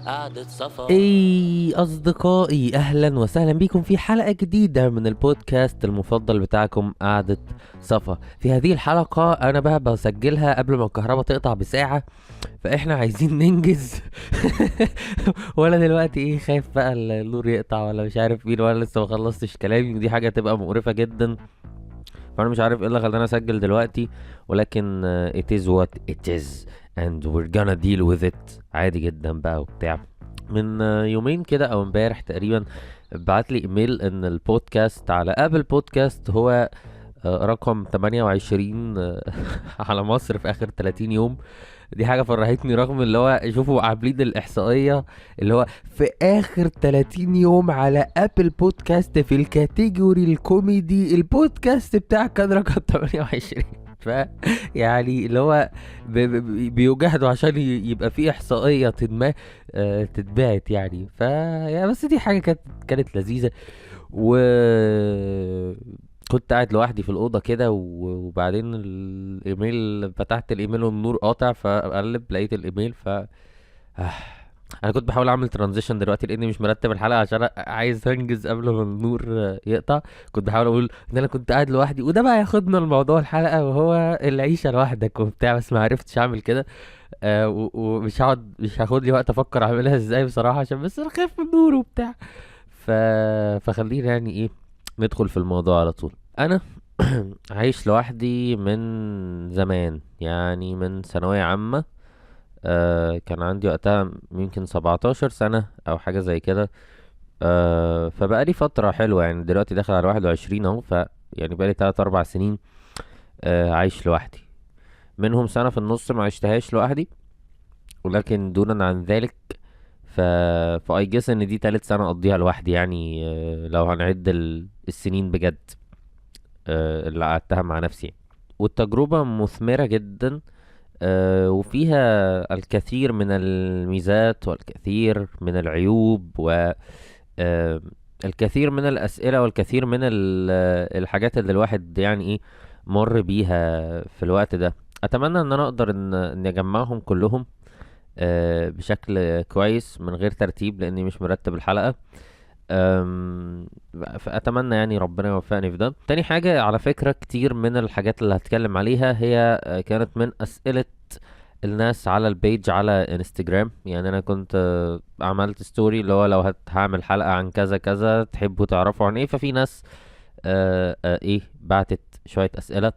قعدة صفا. اي اصدقائي، اهلا وسهلا بكم في حلقة جديدة من البودكاست المفضل بتاعكم قعدة صفا. في هذه الحلقة انا بقى بسجلها قبل ما الكهرباء تقطع بساعة، فاحنا عايزين ننجز. ولا دلوقتي ايه، خايف بقى النور يقطع ولا مش عارف مين، ولا لسه ما خلصتش كلامي، ودي حاجة تبقى مقرفة جدا. فانا مش عارف ايه اللي خلاني اسجل دلوقتي، ولكن it is what it is and we're gonna deal with it عادي جدا بقى وبتاع. من يومين كده او امبارح تقريبا بعت لي ايميل ان البودكاست على Apple Podcast هو رقم 28 على مصر في اخر 30 يوم. دي حاجة فرحتني، رغم اللي هو شوفوا عاملين الإحصائية اللي هو في آخر 30 يوم على Apple Podcast في ال category الكوميدي البودكاست بتاعك كان رقم 28. ف يعني اللي هو بيجاهدوا عشان يبقى في إحصائية ما تتبعت يعني. ف يعني بس دي حاجة كانت لذيذة. و كنت قاعد لوحدي في الأوضة كده، وبعدين الإيميل، فتحت الإيميل والنور قاطع، فأقلب لقيت الإيميل. ف أنا كنت بحاول أعمل transition دلوقتي لأني مش مرتب الحلقة عشان عايز أنجز قبل ما النور يقطع. كنت بحاول أقول إن أنا كنت قاعد لوحدي، وده بقى ياخدنا لموضوع الحلقة وهو العيشة لوحدك وبتاع، بس ما عرفتش أعمل كده. ومش هقعد، مش هاخد لي وقت أفكر أعملها إزاي بصراحة، عشان بس أنا خايف من النور وبتاع. فخلينا يعني إيه ندخل في الموضوع على طول. أنا عايش لوحدي من زمان، يعني من ثانوية عامة. كان عندي وقتها يمكن 17 سنة أو حاجة زي كده. فبقالي فترة حلوة يعني، دلوقتي داخل على 21 أهو، ف يعني بقالي 3-4 سنين عايش لوحدي، منهم سنة في النص ما عشتهاش لوحدي، ولكن دونا عن ذلك ف I guess ان دي تالت سنة اقضيها لوحدي يعني، لو هنعد السنين بجد اللي قعدتها مع نفسي. والتجربة مثمرة جدا، وفيها الكثير من الميزات والكثير من العيوب و الكثير من الأسئلة والكثير من الحاجات اللي الواحد يعني ايه مر بيها في الوقت ده. اتمنى ان انا اقدر ان اجمعهم كلهم بشكل كويس من غير ترتيب لاني مش مرتب الحلقة. فأتمنى يعني ربنا يوفقني في ده. تاني حاجة على فكرة، كتير من الحاجات اللي هتكلم عليها هي كانت من أسئلة الناس على ال page على انستجرام. يعني أنا كنت عملت story اللي هو لو هعمل حلقة عن كذا كذا تحبوا تعرفوا عن ايه، ففي ناس ايه بعتت شوية أسئلة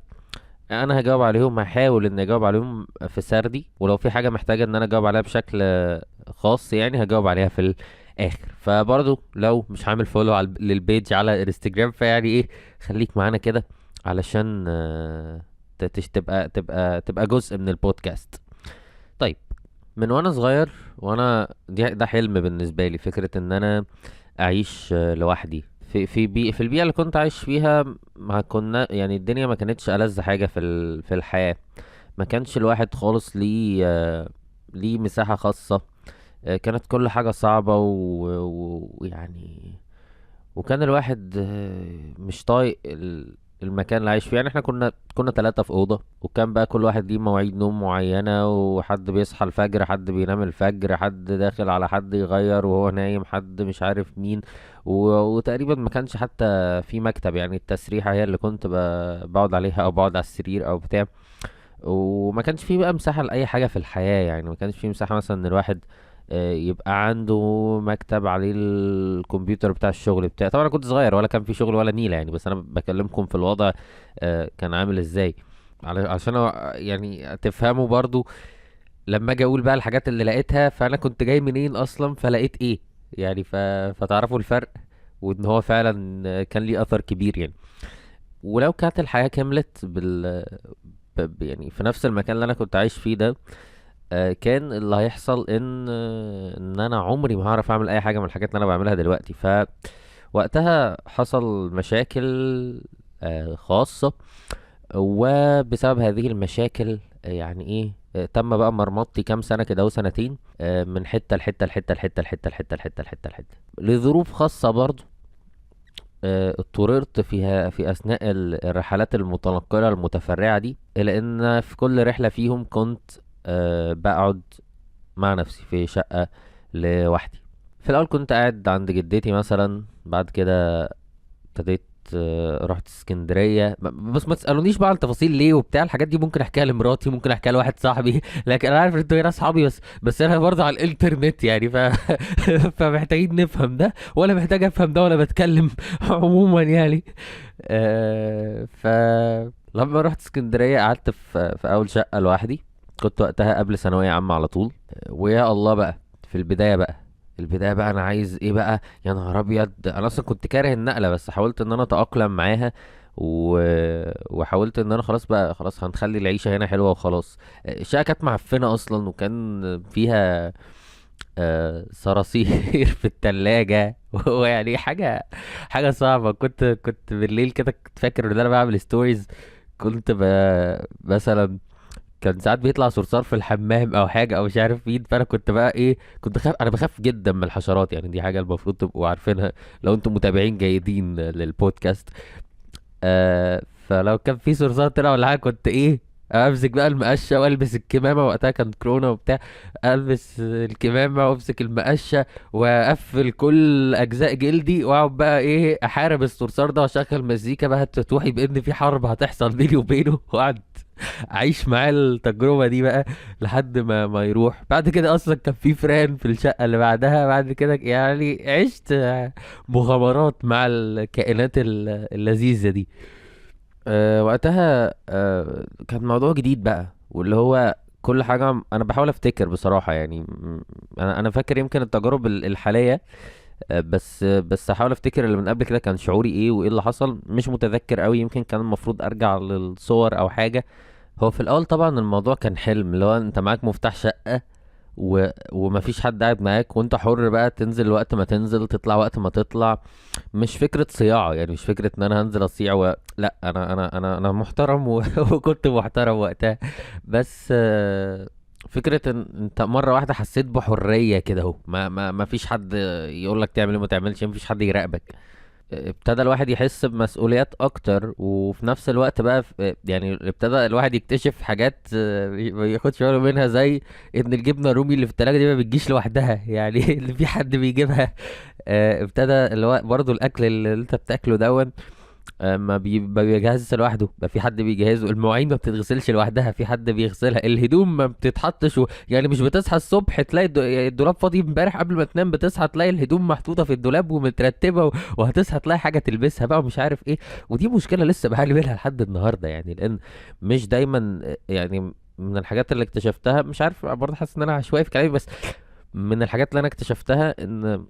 انا هجاوب عليهم، هحاول اني اجاوب عليهم في سردي، ولو في حاجة محتاجة ان انا اجاوب عليها بشكل خاص يعني هجاوب عليها في الاخر. فبرضو لو مش عامل follow لل page على انستجرام فيعني ايه خليك معانا كده علشان تبقى جزء من البودكاست. طيب، من وانا صغير وانا ده حلم بالنسبة لي، فكرة ان انا اعيش لوحدي في البيئة اللي كنت عايش فيها. ما كنا يعني الدنيا ما كانتش ألذ حاجة في الحياة، ما كانش الواحد خالص ليه مساحة خاصة، كانت كل حاجة صعبة ويعني وكان الواحد مش طايق المكان اللي عايش فيه. يعني احنا كنا 3 في أوضة، وكان بقى كل واحد ليه مواعيد نوم معينة، وحد بيصحى الفجر، حد بينام الفجر، حد داخل على حد يغير وهو نايم، حد مش عارف مين، وتقريبا ما كانش حتى في مكتب، يعني التسريحة هي اللي كنت بقعد عليها او بقعد على السرير او بتاع. وما كانش في بقى مساحة لأي حاجة في الحياة، يعني ما كانش في مساحة مثلا ان الواحد يبقى عنده مكتب عليه الكمبيوتر بتاع الشغل بتاع. طبعا انا كنت صغير ولا كان في شغل ولا نيلة يعني، بس انا بكلمكم في الوضع كان عامل ازاي عشان يعني تفهموا برضو لما اجي اقول بقى الحاجات اللي لقيتها، فانا كنت جاي منين اصلا فلقيت ايه يعني، فتعرفوا الفرق، وان هو فعلا كان ليه اثر كبير يعني. ولو كانت الحياة كملت يعني في نفس المكان اللي انا كنت عايش فيه ده، كان اللي هيحصل ان انا عمري ما هعرف اعمل اي حاجة من الحاجات اللي انا بعملها دلوقتي. فوقتها حصل مشاكل خاصة، وبسبب هذه المشاكل يعني ايه، تم بقى مرمطتي كام سنة كده وسنتين، من حتة لحتة لحتة لحتة لحتة لحتة لحتة لحتة لحتة، لظروف خاصة برضو. اضطررت فيها في أثناء الرحلات المتنقلة المتفرعة دي، إلى إن في كل رحلة فيهم كنت بقعد مع نفسي في شقة لوحدي. في الاول كنت قاعد عند جدتي مثلا، بعد كده ابتديت رحت اسكندرية. بس ما تسالونيش بقى عن التفاصيل ليه وبتاع الحاجات دي، ممكن احكيها لمراتي، ممكن احكيها لواحد صاحبي، لكن انا عارف ان انتوا هنا اصحابي، بس انا برضه على الانترنت يعني فمحتاجين نفهم ده، ولا محتاج افهم ده ولا بتكلم عموما يعني. ف لما رحت اسكندرية قعدت في اول شقه لوحدي، كنت وقتها قبل ثانوية عامة على طول. ويا الله بقى في البداية بقى، انا عايز ايه بقى يا نهار ابيض. انا اصلا كنت كاره النقلة، بس حاولت ان انا اتاقلم معاها، وحاولت ان انا خلاص هنخلي العيشة هنا حلوة وخلاص. الشقة كانت معفنه اصلا، وكان فيها صراصير في التلاجة، ويعني حاجة صعبة. كنت بالليل كده كنت فاكر ان انا بعمل stories، كنت مثلا كان ساعات بيطلع صرصار في الحمام او حاجة او مش عارف مين، فانا كنت بقى ايه، كنت خاف. انا بخاف جدا من الحشرات يعني، دي حاجة المفروض تبقوا عارفينها لو انتم متابعين جيدين للبودكاست. فلو كان في صرصار طلع ولا حاجة كنت ايه، امسك بقى المقشه والبس الكمامة، وقتها كانت كورونا وبتاع، البس الكمامة وامسك المقشه واقفل كل اجزاء جلدي، واقعد بقى ايه احارب الصرصار ده، واشغل مزيكا بقى تتوحي بان في حرب هتحصل بيني وبينه، واقعد اعيش معاه التجربة دي بقى لحد ما يروح. بعد كده اصلا كان في فران في الشقة اللي بعدها، بعد كده يعني عشت مغامرات مع الكائنات اللذيذة دي. وقتها كان موضوع جديد بقى، واللي هو كل حاجة انا بحاول افتكر بصراحة يعني، انا فاكر يمكن التجارب الحالية، بس احاول افتكر اللي من قبل كده كان شعوري ايه وايه اللي حصل، مش متذكر قوي. يمكن كان المفروض ارجع للصور او حاجة. هو في الاول طبعا الموضوع كان حلم، اللي هو انت معاك مفتاح شقه ومفيش حد قاعد معاك، وانت حر بقى تنزل وقت ما تنزل، تطلع وقت ما تطلع. مش فكرة صياعه يعني، مش فكرة ان انا هنزل اصيع لا، انا انا انا انا محترم وكنت محترم وقتها. بس فكرة ان انت مرة واحدة حسيت بحرية كده اهو، ما فيش حد يقول لك تعمل ايه وما تعملش، ما فيش حد يراقبك. ابتدى الواحد يحس بمسؤوليات اكتر، وفي نفس الوقت بقى يعني ابتدى الواحد يكتشف حاجات ما ياخدش باله منها، زي ان الجبنة الرومي اللي في التلاجة دي ما بتجيش لوحدها يعني، اللي في حد بيجيبها. ابتدى اللي هو برضه الاكل اللي انت بتاكله دون، ما بيجهزش لوحده، بقى في حد بيجهزه. المواعين ما بتتغسلش لوحدها، في حد بيغسلها. الهدوم ما بتتحطش يعني مش بتصحى الصبح تلاقي الدولاب فاضي امبارح قبل ما تنام، بتصحى تلاقي الهدوم محطوطة في الدولاب ومترتبه، وهتصحى تلاقي حاجة تلبسها بقى ومش عارف ايه. ودي مشكلة لسه بعاني منها لحد النهارده يعني، لان مش دايما يعني من الحاجات اللي اكتشفتها، مش عارف برضه حاسس ان انا عشوائي في كلامي، بس من الحاجات اللي انا اكتشفتها ان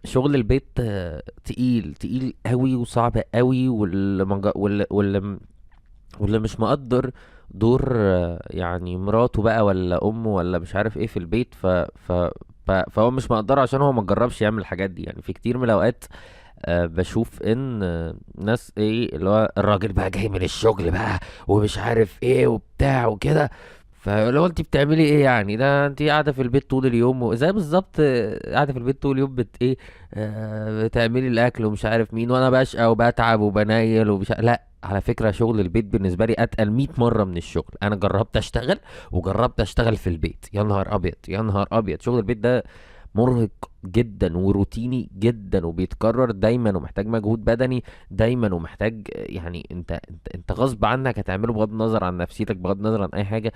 شغل البيت تقيل قوي وصعب قوي، واللي مش مقدر دور يعني مراته بقى ولا امه ولا مش عارف ايه في البيت، فهو مش مقدره عشان هو ما جربش يعمل الحاجات دي يعني. في كتير من الاوقات بشوف ان ناس ايه اللي هو الراجل بقى جاي من الشغل بقى ومش عارف ايه وبتاع وكده، فلو انت بتعملي ايه يعني، ده انت قاعدة في البيت طول اليوم، زي بالظبط قاعدة في البيت طول اليوم بت ايه، بتعملي الاكل ومش عارف مين، وانا بشقى وبتعب وبنيل ومش لا، على فكرة شغل البيت بالنسبة لي اتقل 100 مرة من الشغل. انا جربت اشتغل وجربت اشتغل في البيت، يا نهار ابيض يا نهار ابيض، شغل البيت ده مرهق جدا وروتيني جدا وبيتكرر دايما ومحتاج مجهود بدني دايما، ومحتاج يعني انت غصب عنك هتعمله بغض النظر عن نفسيتك، بغض النظر عن اي حاجة.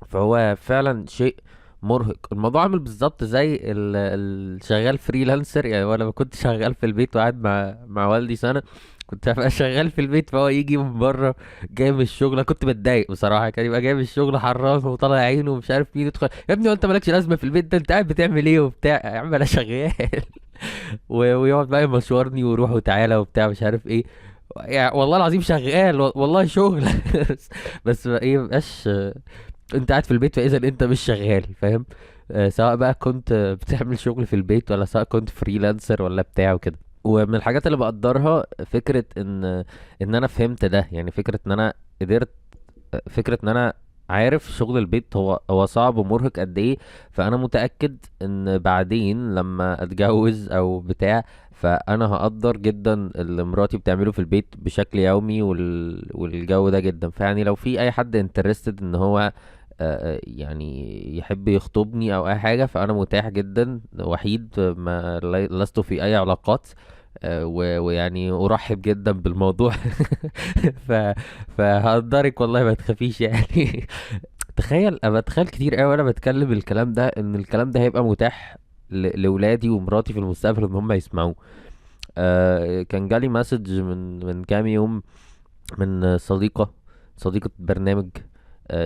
فهو فعلا شيء مرهق. الموضوع عامل بالظبط زي الشغال freelancer يعني. وانا ما كنت شغال في البيت وقاعد مع والدي سنة، كنت هبقى شغال في البيت، فهو يجي من بره جاي من الشغل، انا كنت بتضايق بصراحة، كان يبقى جاي من الشغل حران وطالع عينه ومش عارف مين، يدخل يا ابني وانت مالكش لازمه في البيت ده، انت قاعد بتعمل ايه وبتاع، يا عم انا شغال ويقعد بقى يمشورني ويروح وتعالى وبتاع مش عارف ايه، يعني والله العظيم شغال والله شغل بس ايه، مبقاش انت قاعد في البيت فاذا انت مش شغال، فاهم؟ سواء بقى كنت بتعمل شغل في البيت ولا سواء كنت freelancer ولا بتاع وكده. ومن الحاجات اللي بقدرها فكرة ان انا فهمت ده، يعني فكرة ان انا قدرت، فكرة ان انا عارف شغل البيت هو صعب ومرهق قد ايه، فانا متأكد ان بعدين لما اتجوز او بتاع فانا هقدر جدا اللي مراتي بتعمله في البيت بشكل يومي والجو ده جدا. فيعني لو في اي حد interested ان هو يعني يحب يخطبني او اي حاجة، فانا متاح جدا، وحيد، ما لست في اي علاقات، ويعني ارحب جدا بالموضوع. فهقدرك والله، ما تخافيش يعني. انا بتخيل كتير قوي وانا بتكلم الكلام ده، ان الكلام ده هيبقى متاح لولادي ومراتي في المستقبل ان هم يسمعوه. كان جالي message من كام يوم من صديقة برنامج،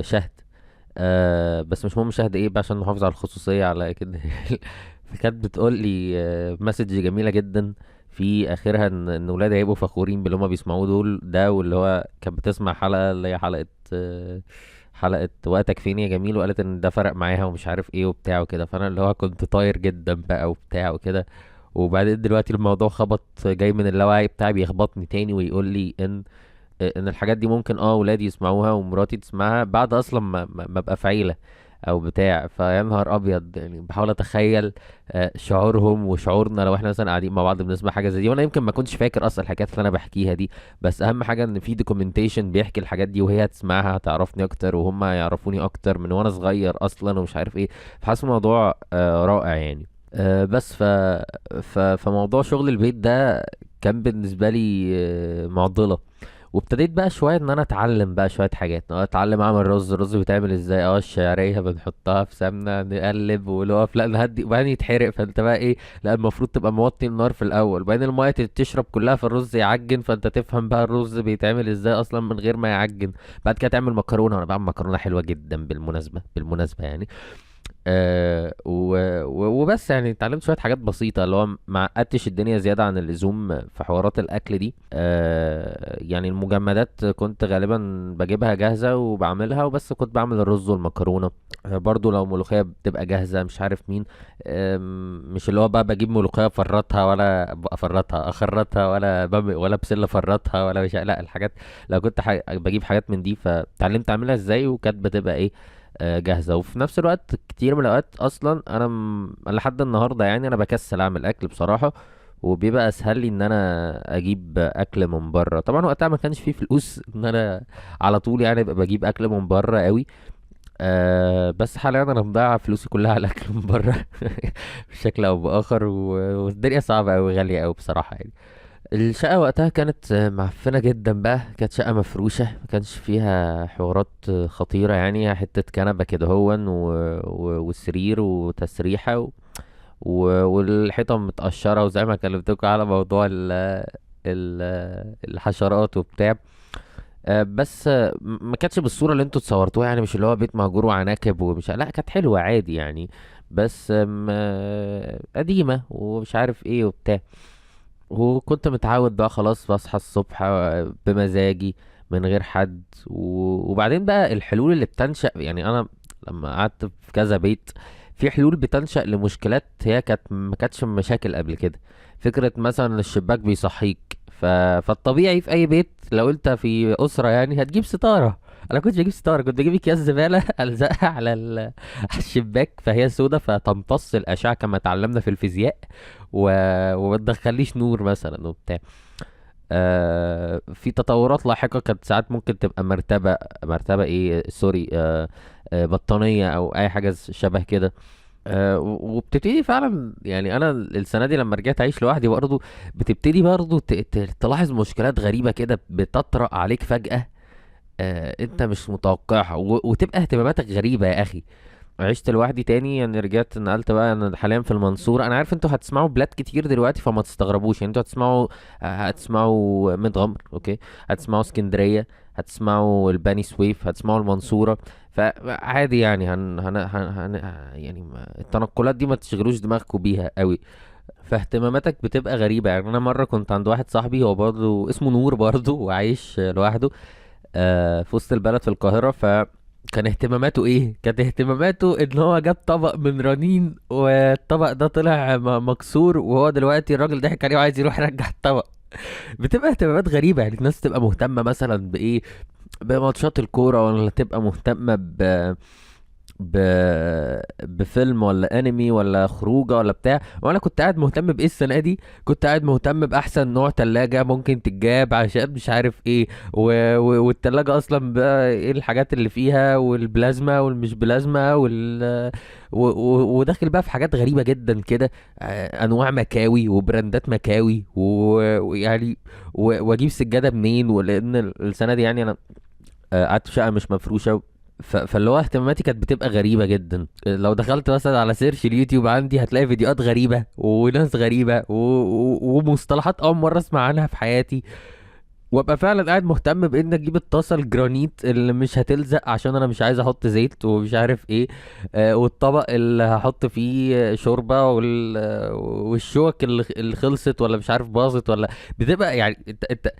شهد، بس مش مهم شهد ايه بقى عشان نحافظ على الخصوصية على كده. فكانت بتقول لي، message جميلة جدا في اخرها ان ولادي هيبقوا فخورين باللي هما بيسمعوه دول ده، واللي هو كانت بتسمع حلقة اللي هي حلقة وقتك فين يا جميل، وقالت ان ده فرق معاها ومش عارف ايه وبتاع وكده. فانا اللي هو كنت طاير جدا بقى وبتاع وكده. وبعدين دلوقتي الموضوع خبط جاي من اللاوعي بتاعي بيخبطني تاني ويقول لي ان الحاجات دي ممكن ولادي يسمعوها ومراتي تسمعها بعد اصلا ما ابقى في عيلة او بتاع. فيا نهار ابيض، بحاول اتخيل، شعورهم وشعورنا لو احنا مثلا قاعدين مع بعض بنسمع حاجة زي دي، وانا يمكن ما كنتش فاكر اصلا الحاجات اللي انا بحكيها دي، بس اهم حاجة ان في documentation بيحكي الحاجات دي، وهي هتسمعها هتعرفني اكتر وهم يعرفوني اكتر من وانا صغير اصلا ومش عارف ايه. فحاسس الموضوع رائع يعني. بس فموضوع شغل البيت ده كان بالنسبة لي معضلة. وابتديت بقى شوية ان انا اتعلم بقى شوية حاجات، اتعلم اعمل رز، الرز بيتعمل ازاي، الشعرية بنحطها في سمنة نقلب ونقف، لا نهدي وبعدين يتحرق، فانت بقى ايه، لا المفروض تبقى موطي النار في الاول، وبعدين المية تشرب كلها فالرز يعجن، فانت تفهم بقى الرز بيتعمل ازاي اصلا من غير ما يعجن. بعد كده تعمل مكرونة، وانا بعمل مكرونة حلوة جدا بالمناسبة يعني. وبس اتعلمت شوية حاجات بسيطة اللي هو ما عقدتش الدنيا زيادة عن اللزوم في حوارات الأكل دي. المجمدات كنت غالبا بجيبها جاهزة وبعملها، وبس كنت بعمل الرز والمكرونة. برضو لو ملوخية بتبقى جاهزة مش عارف مين، مش اللي هو بقى بجيب ملوخية افرطها ولا افرطها اخرطها ولا ولا بسلة افرطها ولا مش لا الحاجات لو كنت بجيب حاجات من دي فتعلمت اعملها ازاي، وكانت بتبقى ايه، جاهزة. وفي نفس الوقت كتير من الأوقات أصلاً أنا لحد النهاردة أنا بكسل أعمل أكل بصراحة، وبيبقى أسهل لي إن أنا أجيب أكل من بره. طبعاً وقتها ما كانش فيه فلوس إن أنا على طول أبقى بجيب أكل من بره قوي، بس حالياً أنا مضيع فلوسي كلها على أكل من بره بشكل أو بآخر، والدنيا صعبة أوي غالية أوي بصراحة. الشقة وقتها كانت معفنة جدا بقى، كانت شقة مفروشة ما كانش فيها حوارات خطيرة يعني، حتة كنبة كده هون وسرير وتسريحة والحيطة متقشرة، وزي ما كلمتكم على موضوع الحشرات وبتاع. بس ما كانتش بالصورة اللي انتوا تصورتوها مش اللي هو بيت مهجور وعناكب ومش، لا كانت حلوة عادي بس قديمة ومش عارف ايه وبتاع. وكنت متعود بقى خلاص بصحى الصبح بمزاجي من غير حد. وبعدين بقى الحلول اللي بتنشأ، انا لما قعدت في كذا بيت في حلول بتنشأ لمشكلات هي ما كانتش مشاكل قبل كده. فكرة مثلا الشباك بيصحيك، فالطبيعي في اي بيت لو انت في اسرة هتجيب ستارة. انا كنت بجيب ستارة، كنت بجيب اكياس زبالة الزقها على الشباك، فهي سودة فتمتص الاشعة كما تعلمنا في الفيزياء، وما تدخليش نور مثلا وبتاع. في تطورات لاحقة كانت ساعات ممكن تبقى مرتبة ايه، سوري، بطانية او اي حاجة شبه كده. وبتبتدي فعلا، انا السنة دي لما رجعت اعيش لوحدي برضو بتبتدي برضو تلاحظ مشكلات غريبة كده بتطرأ عليك فجأة، انت مش متوقعها، وتبقى اهتماماتك غريبة يا اخي. عشت لوحدي تاني، رجعت نقلت بقى، انا حاليا في المنصورة. انا عارف انتوا هتسمعوا بلاد كتير دلوقتي فما تستغربوش، انتوا هتسمعوا ميت غمر، اوكي، هتسمعوا اسكندرية، هتسمعوا البني سويف، هتسمعوا المنصورة، فعادي يعني هن هن هن هن يعني ما التنقلات دي ما تشغلوش دماغكم بيها قوي. فاهتماماتك بتبقى غريبة. انا مرة كنت عند واحد صاحبي، هو برضو اسمه نور برضو وعايش لوحده، في وسط البلد في القاهرة. فكان اهتماماته ايه؟ كانت اهتماماته ان هو جاب طبق من رنين، والطبق ده طلع مكسور، وهو دلوقتي الراجل ضحك عليه وعايز يروح يرجع الطبق. بتبقى اهتمامات غريبة، الناس تبقى مهتمة مثلا بإيه؟ بماتشات الكورة، ولا تبقى مهتمة ب... بفيلم ولا انمي ولا خروجه ولا بتاع، وانا كنت قاعد مهتم بايه السنة دي؟ كنت قاعد مهتم باحسن نوع تلاجة ممكن تتجاب عشان مش عارف ايه، والتلاجة اصلا بقى ايه الحاجات اللي فيها، والبلازما والمش بلازما وداخل بقى في حاجات غريبة جدا كده، انواع مكاوي وبراندات مكاوي ويعني واجيب سجادة منين، ولان السنة دي يعني انا قعدت في شقه مش مفروشه. فاللي هو اهتماماتي كانت بتبقى غريبة جدا. لو دخلت مثلا على search اليوتيوب عندي هتلاقي فيديوهات غريبة وناس غريبة ومصطلحات أول مرة أسمع عنها في حياتي، وابقى فعلا قاعد مهتم بان اجيب الطاسه الجرانيت اللي مش هتلزق عشان انا مش عايز احط زيت ومش عارف ايه، والطبق اللي هحط فيه شوربة والشوك اللي خلصت ولا مش عارف باظت ولا بتبقى يعني انت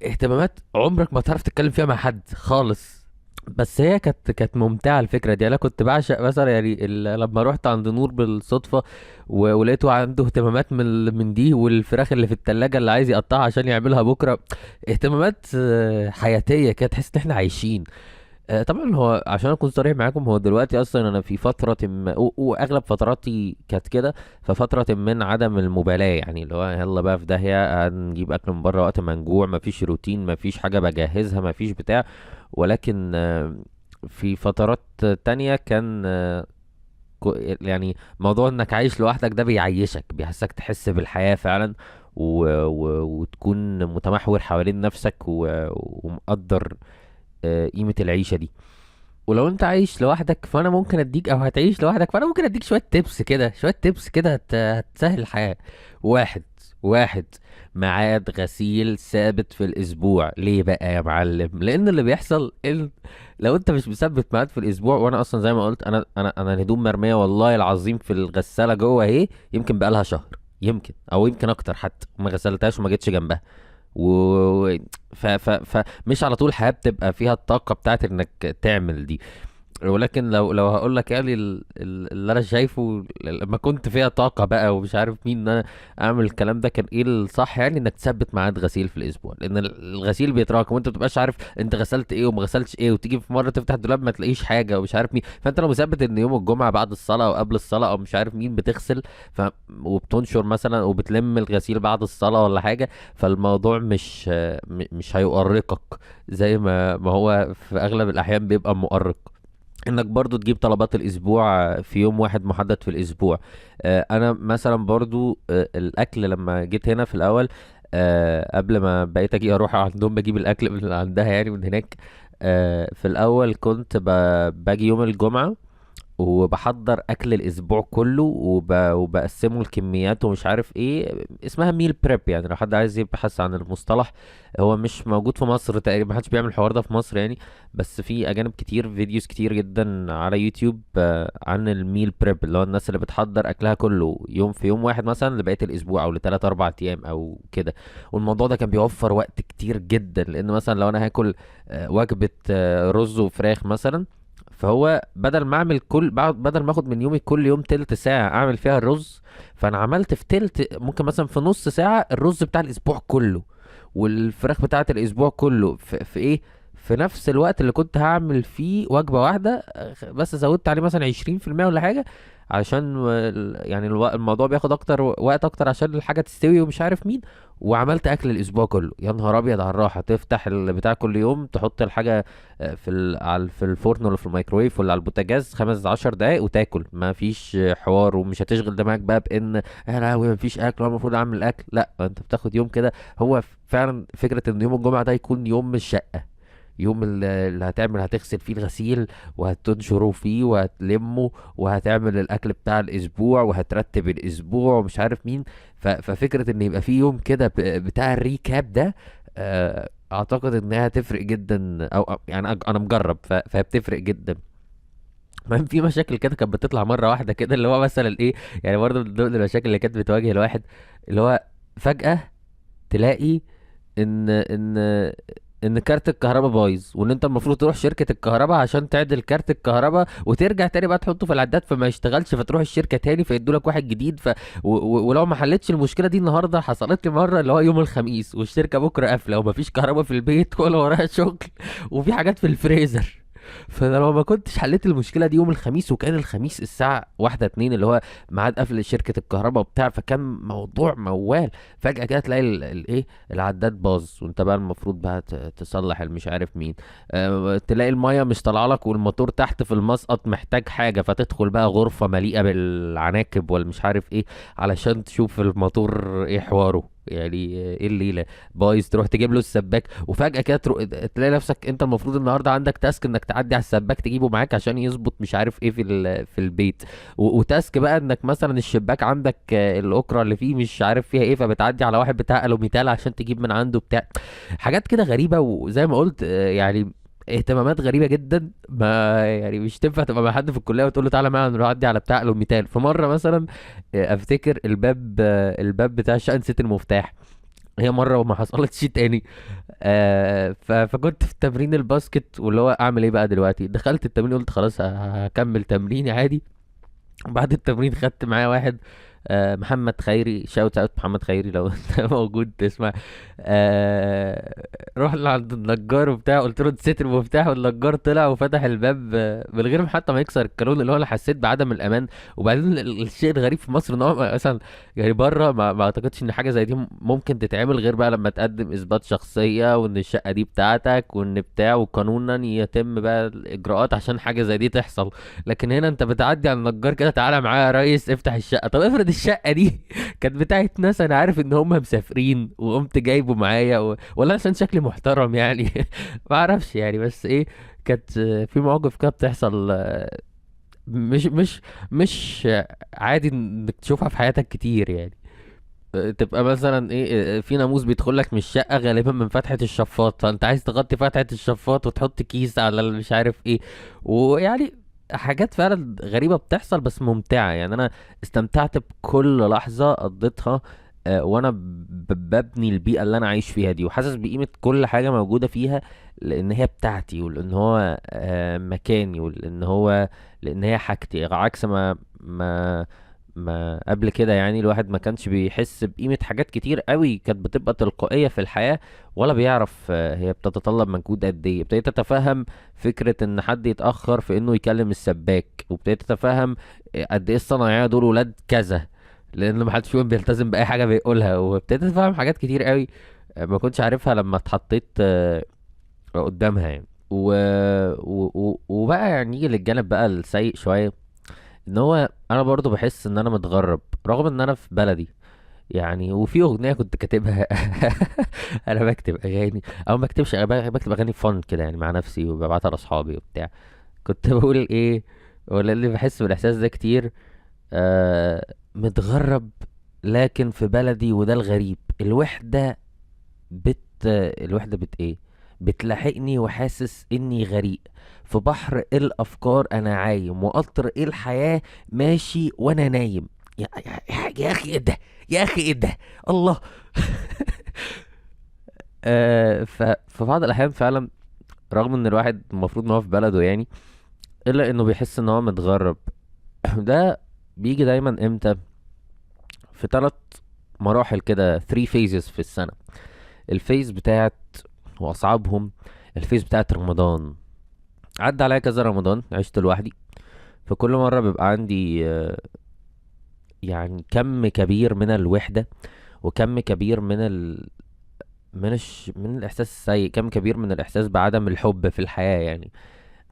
اهتمامات عمرك ما تعرف تتكلم فيها مع حد خالص. بس هي كانت ممتعة الفكرة دي. انا كنت بعشق مثلا يعني لما روحت عند نور بالصدفة ولقيته عنده اهتمامات من دي، والفراخ اللي في التلاجة اللي عايز يقطعها عشان يعملها بكره، اهتمامات حياتيه كده، تحس ان احنا عايشين. طبعا هو عشان اكون صريح معاكم، هو دلوقتي اصلا انا في فترة ما، واغلب فتراتي كانت كده، ففتره من عدم المبالاة، يعني اللي هو يلا بقى في داهية، هنجيب اكل من بره وقت ما نجوع، مفيش روتين، مفيش حاجة بجهزها، مفيش بتاع. ولكن في فترات تانية كان يعني موضوع انك عايش لوحدك ده بيعيشك، بيحسك تحس بالحياة فعلا، وتكون متمحور حوالين نفسك ومقدر قيمة العيشة دي. ولو انت عايش لوحدك فانا ممكن اديك، او هتعيش لوحدك فانا ممكن اديك شوية tips كده، شوية tips كده هتسهل الحياة. واحد، ميعاد غسيل ثابت في الاسبوع. ليه بقى يا معلم؟ لان اللي بيحصل ان لو انت مش مثبت ميعاد في الاسبوع، وانا اصلا زي ما قلت انا الهدوم مرمية والله العظيم في الغسالة جوه اهي، يمكن بقالها شهر، يمكن او يمكن اكتر حتى، ما غسلتهاش وما جيتش جنبها. فمش على طول الحياة بتبقى فيها الطاقة بتاعت انك تعمل دي. ولكن لو هقول لك يعني اللي انا شايفه لما كنت فيها طاقة بقى ومش عارف مين ان انا اعمل الكلام ده، كان ايه الصح؟ يعني انك تثبت ميعاد غسيل في الاسبوع، لان الغسيل بيتراكم وانت ما بتبقاش عارف انت غسلت ايه وما غسلتش ايه، وتيجي في مرة تفتح الدولاب ما تلاقيش حاجة ومش عارف مين. فانت لو مثبت ان يوم الجمعة بعد الصلاة او قبل الصلاة او مش عارف مين بتغسل، وبتنشر مثلا وبتلم الغسيل بعد الصلاة ولا حاجة، فالموضوع مش هيؤرقك زي ما هو في اغلب الاحيان بيبقى مؤرق. انك برضو تجيب طلبات الاسبوع في يوم واحد محدد في الاسبوع. انا مثلا برضو، الاكل لما جيت هنا في الاول، قبل ما بقيت اجي اروح عندهم بجيب الاكل من عندها يعني من هناك، في الاول كنت باجي يوم الجمعة وبحضر اكل الاسبوع كله وبقسمه لكميات ومش عارف ايه، اسمها meal prep. يعني لو حد عايز يبحث عن المصطلح، هو مش موجود في مصر تقريبا، ما حدش بيعمل الحوار ده في مصر يعني، بس في اجانب كتير، videos كتير جدا على يوتيوب، عن ال meal prep، اللي هو الناس اللي بتحضر اكلها كله يوم في يوم واحد مثلا لبقية الاسبوع او لتلات اربع ايام او كده. والموضوع ده كان بيوفر وقت كتير جدا، لان مثلا لو انا هاكل، وجبة، رز وفراخ مثلا، فهو بدل ما اعمل كل بعد، بدل ما اخد من يومي كل يوم تلت ساعة اعمل فيها الرز، فانا عملت في تلت، ممكن مثلا في نص ساعة الرز بتاع الاسبوع كله والفراخ بتاعت الاسبوع كله في ايه، في نفس الوقت اللي كنت هعمل فيه وجبة واحدة، بس زودت عليه مثلا عشرين في المية ولا حاجة، عشان الموضوع بياخد وقت اكتر عشان الحاجة تستوي ومش عارف مين، وعملت اكل الاسبوع كله. يا نهار ابيض على الراحة، تفتح البتاع كل يوم تحط الحاجة في الفرن ولا في الميكرويف ولا على البوتاجاز 15 دقايق وتاكل، ما فيش حوار، ومش هتشغل دماغك بقى بان يا لهوي ما فيش اكل وانا المفروض اعمل اكل. لا، انت بتاخد يوم كده. هو فعلا فكرة ان يوم الجمعة ده يكون يوم الشقة، يوم اللي هتغسل فيه الغسيل وهتنشره فيه وهتلمه وهتعمل الاكل بتاع الاسبوع وهترتب الاسبوع ومش عارف مين. ففكرة ان يبقى فيه يوم كده بتاع الريكاب ده، اعتقد انها تفرق جدا، او يعني انا مجرب، فهي بتفرق جدا. المهم في مشاكل كده كانت بتطلع مرة واحدة كده، اللي هو مثلا ايه، يعني برضه من ضمن المشاكل اللي كانت بتواجه الواحد، اللي هو فجأة تلاقي ان كارت الكهرباء بايظ، وان انت المفروض تروح شركة الكهرباء عشان تعدل كارت الكهرباء وترجع تاني بقى تحطه في العداد فما يشتغلش، فتروح الشركة تاني فيدوا لك واحد جديد. ولو ما حلتش المشكلة دي النهاردة، حصلت لي مرة اللي هو يوم الخميس والشركة بكرة قافلة ومفيش كهرباء في البيت ولا وراها شغل وفي حاجات في الفريزر. فانا لو ما كنتش حليت المشكلة دي يوم الخميس، وكان الخميس الساعة 1 2 اللي هو ميعاد قفل شركة الكهرباء وبتاع، فكان موضوع موال. فجاة كده تلاقي الايه العداد باظ، وانت بقى المفروض بقى تصلح المش عارف مين، تلاقي المية مش طالعه لك والموتور تحت في المسقط محتاج حاجة، فتدخل بقى غرفة مليئة بالعناكب والمش عارف ايه علشان تشوف الموتور ايه حواره، يعني ايه الليلة بايظ، تروح تجيب له السباك. وفجاة كده تلاقي نفسك انت المفروض النهارده عندك task انك تعدي على السباك تجيبه معاك عشان يظبط مش عارف ايه في البيت، و task بقى انك مثلا الشباك عندك، الاكره اللي فيه مش عارف فيها ايه، فبتعدي على واحد بتاع الوميتال عشان تجيب من عنده بتاع حاجات كده غريبة. وزي ما قلت، يعني اهتمامات غريبة جدا، ما يعني مش تنفع تبقى مع حد في الكلية وتقول له تعالى معايا نروح نعدي على بتاع الوميتال. في مرة مثلا، افتكر الباب بتاع الشقة نسيت المفتاح، هي مرة وما حصلتش تاني. فكنت في تمرين ال basket، واللي هو اعمل ايه بقى دلوقتي؟ دخلت التمرين قلت خلاص هكمل تمريني عادي. بعد التمرين خدت معايا واحد، محمد خيري، shout out محمد خيري لو انت موجود تسمع. رحنا عند النجار وبتاع، قلت له نسيت المفتاح، والنجار طلع وفتح الباب، من غير حتى ما يكسر الكالون، اللي هو انا حسيت بعدم الامان. وبعدين الشيء الغريب في مصر ان هو مثلا يعني بره ما اعتقدش ان حاجة زي دي ممكن تتعمل غير بقى لما تقدم اثبات شخصية وان الشقة دي بتاعتك وان بتاع، وقانونا يتم بقى الاجراءات عشان حاجة زي دي تحصل. لكن هنا انت بتعدي على النجار كده، تعالى معايا يا ريس افتح الشقة. طب افرض الشقة دي كانت بتاعت ناس انا عارف ان هم مسافرين وقمت جايبه معايا ولا عشان شكلي محترم يعني. ما اعرفش يعني، بس ايه كانت في مواقف كده بتحصل، مش عادي انك تشوفها في حياتك كتير يعني. تبقى مثلا ايه، في ناموس بيدخل لك من الشقة غالبا من فتحه الشفاط، فانت عايز تغطي فتحه الشفاط وتحط كيس على مش عارف ايه، ويعني حاجات فعلا غريبة بتحصل بس ممتعة. يعني انا استمتعت بكل لحظة قضيتها، وانا ببني البيئة اللي انا عايش فيها دي، وحاسس بقيمة كل حاجة موجودة فيها لان هي بتاعتي، ولان هو، مكاني، لان هي حاجتي، عكس ما قبل كده. يعني الواحد ما كانش بيحس بقيمة حاجات كتير قوي كانت بتبقى تلقائية في الحياة، ولا بيعرف، هي بتتطلب مجهود قد ايه. ابتديت اتفهم فكرة ان حد يتأخر في انه يكلم السباك، وابتديت اتفهم قد ايه الصنايعية دول ولاد كذا، لان ما حدش فيهم بيلتزم باي حاجة بيقولها. وابتديت اتفهم حاجات كتير قوي، ما كنتش عارفها لما اتحطيت، قدامها يعني. وبقى يعني نيجي للجانب بقى السيء شوية، ان هو انا برضو بحس ان انا متغرب رغم ان انا في بلدي يعني. وفي اغنية كنت كاتبها انا بكتب اغاني او ما بكتبش، بكتب اغاني فن كده يعني مع نفسي وببعتها لاصحابي وبتاع. كنت بقول ايه، ولا اللي بحس بالاحساس ده كتير، متغرب لكن في بلدي، وده الغريب. الوحدة الوحدة بت ايه، بتلاحقني وحاسس اني غريق في بحر الافكار، انا عايم وقطر الحياة ماشي وانا نايم. يا اخي ايه ده، يا اخي ايه ده، الله. في بعض الاحيان فعلا رغم ان الواحد المفروض ان هو في بلده يعني، الا انه بيحس ان هو متغرب. ده بيجي دايما امتى؟ في 3 مراحل كده، 3 phases في السنة. ال phase بتاعت واصعبهم ال phase بتاعت رمضان. عدى عليا كذا رمضان عشت لوحدي، فكل مرة بيبقى عندي، كم كبير من الوحدة، وكم كبير من الإحساس السيء، كم كبير من الإحساس بعدم الحب في الحياة. يعني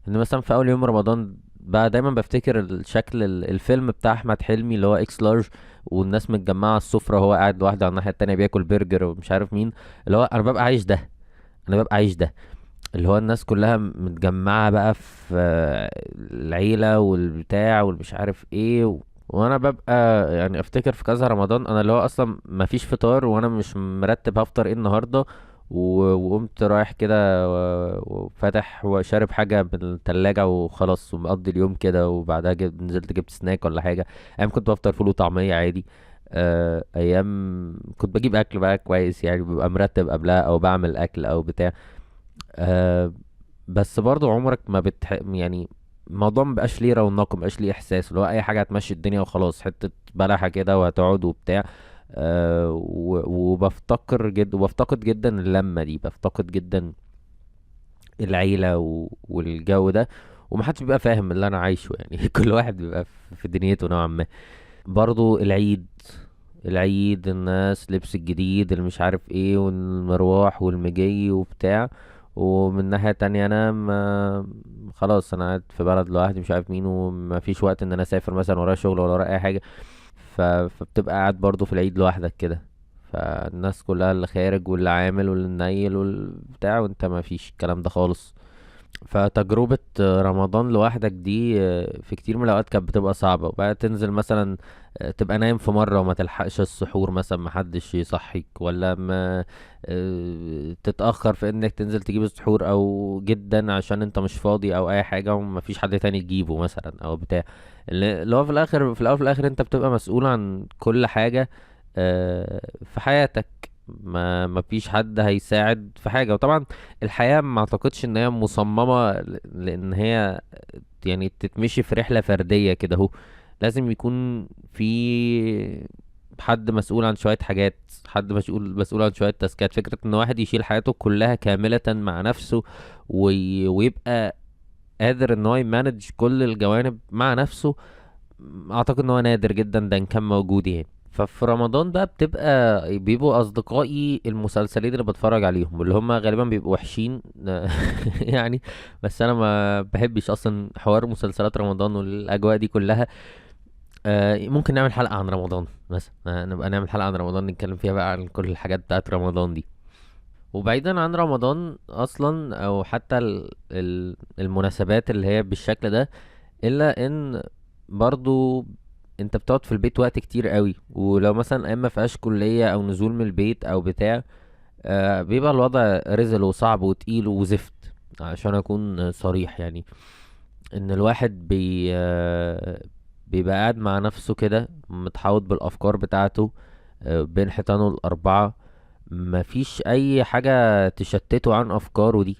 إن مثلا في أول يوم رمضان بقى دايما بفتكر الشكل الفيلم بتاع أحمد حلمي اللي هو إكس لارج، والناس متجمعة على السفرة وهو قاعد لوحده على الناحية التانية بياكل برجر ومش عارف مين، اللي هو أنا ببقى عايش ده، أنا ببقى عايش ده، اللي هو الناس كلها متجمعة بقى في العيلة والبتاع والمش عارف ايه وانا ببقى افتكر في كذا رمضان انا اللي هو اصلا ما فيش فطار وانا مش مرتب هفطر ايه النهارده، وقمت رايح كده وفاتح وشارب حاجة من التلاجة وخلاص ومقضي اليوم كده، وبعدها نزلت جبت سناك ولا حاجة. ايام كنت بفطر فول وطعمية عادي، ايام كنت بجيب اكل بقى كويس يعني، ببقى مرتب قبلها او بعمل اكل او بتاع. بس برضو عمرك ما بتح-، يعني الموضوع ما بقاش ليه رونق، ما بقاش ليه احساس، اللي هو اي حاجة هتمشي الدنيا وخلاص، حتة بلحه كده وهتقعد وبتاع. وبفتقر جد، وبفتقد جدا اللمة دي، بفتقد جدا العيلة والجو ده، ومحدش بيبقى فاهم اللي انا عايشه يعني. كل واحد بيبقى في دنيته نوعا ما. برضو العيد الناس لبس الجديد اللي مش عارف ايه، والمروح والمجي وبتاع، ومن ناحية تانية انا ما خلاص انا قاعد في بلد لوحدي مش عارف مين، وما فيش وقت ان انا اسافر مثلا، ورايا شغل ولا ورايا اي حاجة، فبتبقى قاعد برضو في العيد لوحدك كده. فالناس كلها اللي خارج واللي عامل واللي نايل والبتاع، وانت ما فيش الكلام ده خالص. فتجربة رمضان لوحدك دي في كتير من الأوقات كانت بتبقى صعبة. وبقى تنزل مثلا تبقى نايم في مرة وما تلحقش السحور مثلا، ما حدش يصحيك، ولا ما تتأخر في انك تنزل تجيب السحور او جدا عشان انت مش فاضي او اي حاجة وما فيش حد تاني يجيبه مثلا او بتاع. اللي هو في الاول في الاخر انت بتبقى مسؤول عن كل حاجة في حياتك، ما فيش حد هيساعد في حاجة. وطبعا الحياة ما اعتقدش ان هي مصممة لان هي تتمشي في رحلة فردية كده اهو، لازم يكون في حد مسؤول عن شوية حاجات، حد مسؤول عن شوية تاسكات. فكرة ان واحد يشيل حياته كلها كاملة مع نفسه ويبقى قادر ان هو يمانج كل الجوانب مع نفسه، اعتقد ان هو نادر جدا ده ان كان موجود يعني. ففي رمضان بقى بيبقوا اصدقائي المسلسلين اللي بتفرج عليهم، واللي هم غالبا بيبقوا وحشين يعني، بس انا ما بحبش اصلا حوار مسلسلات رمضان والاجواء دي كلها. ممكن نعمل حلقة عن رمضان مثلا، نبقى نعمل حلقة عن رمضان نتكلم فيها بقى عن كل الحاجات بتاعت رمضان دي. وبعيدا عن رمضان اصلا او حتى المناسبات اللي هي بالشكل ده، الا ان برضو انت بتقعد في البيت وقت كتير قوي، ولو مثلا ايام ما فيهاش كلية او نزول من البيت او بتاع، بيبقى الوضع رزل وصعب وتقيل وزفت. عشان اكون صريح يعني، ان الواحد بيبقى قاعد مع نفسه كده متحوط بالافكار بتاعته، بين حيطانه الاربعة، مفيش اي حاجة تشتته عن افكاره دي،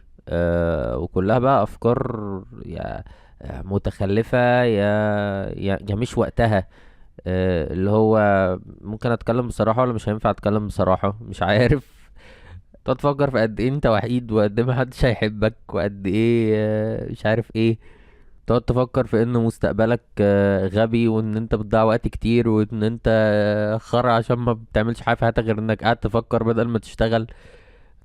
وكلها بقى افكار يا متخلفة يا مش وقتها، اللي هو ممكن اتكلم بصراحة ولا مش هينفع اتكلم بصراحة مش عارف. تقعد تفكر في قد ايه انت وحيد، وقد ايه محدش هيحبك، وقد ايه، مش عارف ايه. تقعد تفكر في ان مستقبلك، غبي، وان انت بتضيع وقت كتير، وان انت، خرا عشان ما بتعملش حاجة في حياتك غير انك قاعد تفكر بدل ما تشتغل.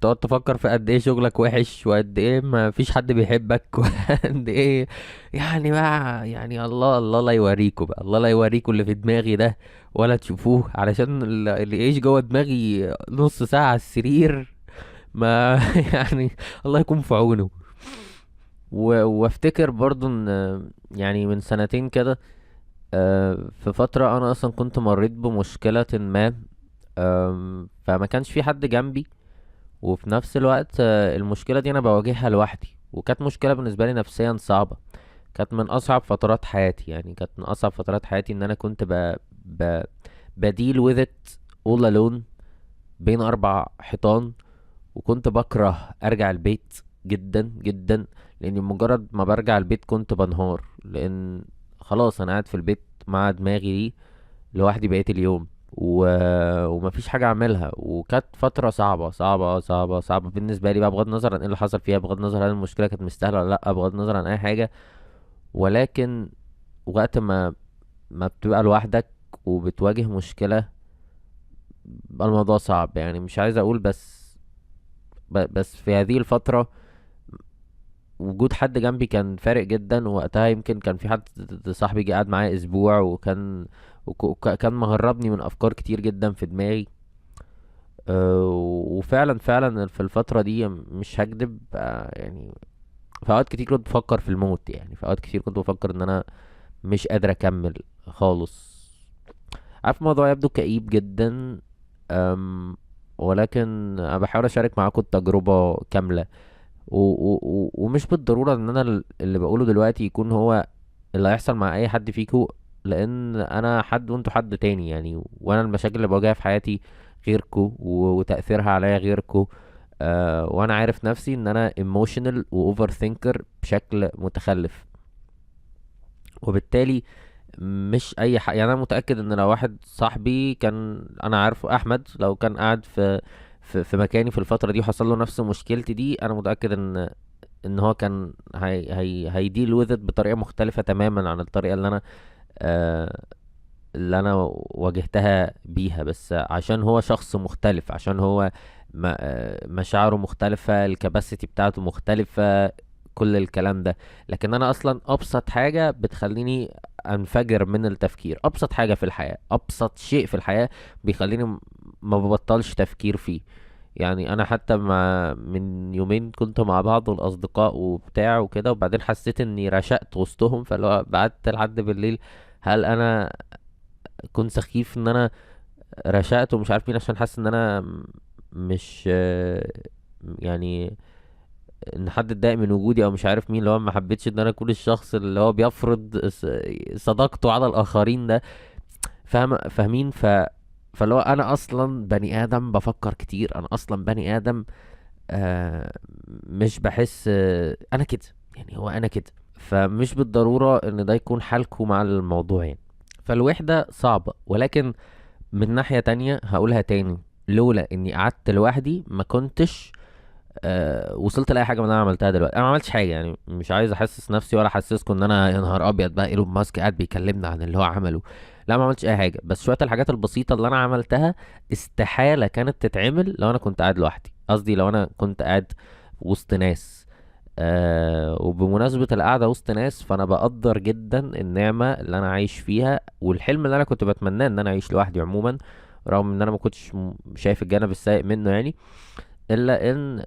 تقعد تفكر في قد ايه شغلك وحش، وقد ايه ما فيش حد بيحبك، وقد ايه يعني بقى، يعني الله لا يوريكوا بقى، الله لا يوريكوا اللي في دماغي ده ولا تشوفوه، علشان اللي يعيش جوه دماغي نص ساعة على السرير ما يعني الله يكون في عونه. وافتكر برضو ان من سنتين كده، في فترة انا اصلا كنت مريت بمشكلة ما، فما كانش في حد جنبي، وفي نفس الوقت، المشكلة دي انا بواجهها لوحدي، وكانت مشكلة بالنسبة لي نفسيا صعبة، كانت من اصعب فترات حياتي. يعني كانت من اصعب فترات حياتي ان انا كنت بديل with it all alone بين 4 حيطان، وكنت بكره ارجع البيت جدا جدا، لاني مجرد ما برجع البيت كنت بنهار، لان خلاص انا قاعد في البيت مع دماغي دي لوحدي بقية اليوم، ومفيش حاجة اعملها. وكانت فترة صعبة صعبة صعبة صعبة بالنسبة لي بقى، بغض النظر عن ايه اللي حصل فيها، بغض النظر عن المشكلة كانت مستاهلة ولا لا، بغض النظر عن اي حاجة، ولكن وقت ما بتبقى لوحدك وبتواجه مشكلة بقى الموضوع صعب. مش عايز اقول بس في هذه الفترة وجود حد جنبي كان فارق جدا. وقتها يمكن كان في حد صاحبي جه قعد معايا اسبوع، وكان مهربني من افكار كتير جدا في دماغي. وفعلا فعلا في الفترة دي مش هكدب، في اوقات كتير كنت بفكر في الموت، في اوقات كتير كنت بفكر ان انا مش قادر اكمل خالص. عارف الموضوع يبدو كئيب جدا، ولكن انا بحاول اشارك معاكم التجربة كاملة، ومش بالضرورة ان انا اللي بقوله دلوقتي يكون هو اللي هيحصل مع اي حد فيكو، لان انا حد وانتوا حد تاني وانا المشاكل اللي بواجهها في حياتي غيركو، وتأثيرها عليا غيركو، وانا عارف نفسي ان انا emotional و overthinker بشكل متخلف، وبالتالي مش اي انا متأكد ان لو واحد صاحبي كان انا عارفه احمد، لو كان قاعد في مكاني في الفترة دي وحصل له نفس مشكلتي دي، انا متأكد ان ان هو كان هي هي هي deal with it بطريقة مختلفة تماما عن الطريقة اللي انا واجهتها بيها، بس عشان هو شخص مختلف، عشان هو مشاعره مختلفة، ال capacity بتاعته مختلفة، كل الكلام ده. لكن انا اصلا ابسط حاجة بتخليني انفجر من التفكير، ابسط حاجة في الحياة، ابسط شيء في الحياة بيخليني ما ببطلش تفكير فيه. يعني انا حتى من يومين كنت مع بعض الاصدقاء وبتاع وكده، وبعدين حسيت اني رشقت وسطهم، فاللي هو بعت لحد بالليل هل انا كنت سخيف ان انا رشقت ومش عارف مين، عشان حاسس ان انا مش يعني ان حد اتضايق من وجودي او مش عارف مين، اللي هو ما حبيتش ان انا اكون الشخص اللي هو بيفرض صداقته على الاخرين ده، فاهمين؟ فاللي هو انا اصلا بني ادم بفكر كتير، انا اصلا بني ادم مش بحس، انا كده يعني، هو انا كده، فمش بالضرورة ان ده يكون حالكم مع الموضوع يعني. فالوحدة صعبة، ولكن من ناحية تانية هقولها تاني، لولا اني قعدت لوحدي ما كنتش وصلت لأي حاجة من اللي انا عملتها دلوقتي. انا ما عملتش حاجة يعني، مش عايز احسس نفسي ولا احسسكم ان انا يا نهار ابيض بقى ايلون ماسك قاعد بيكلمنا عن اللي هو عمله، لا ما عملتش اي حاجة، بس شوية الحاجات البسيطة اللي انا عملتها استحالة كانت تتعمل لو انا كنت قاعد لوحدي، قصدي لو انا كنت قاعد وسط ناس. وبمناسبة القعدة وسط ناس، فأنا بقدر جدا النعمة اللي أنا عايش فيها والحلم اللي أنا كنت بتمناه إن أنا أعيش لوحدي عموما، رغم إن أنا ما كنتش شايف الجانب السيء منه يعني، إلا إن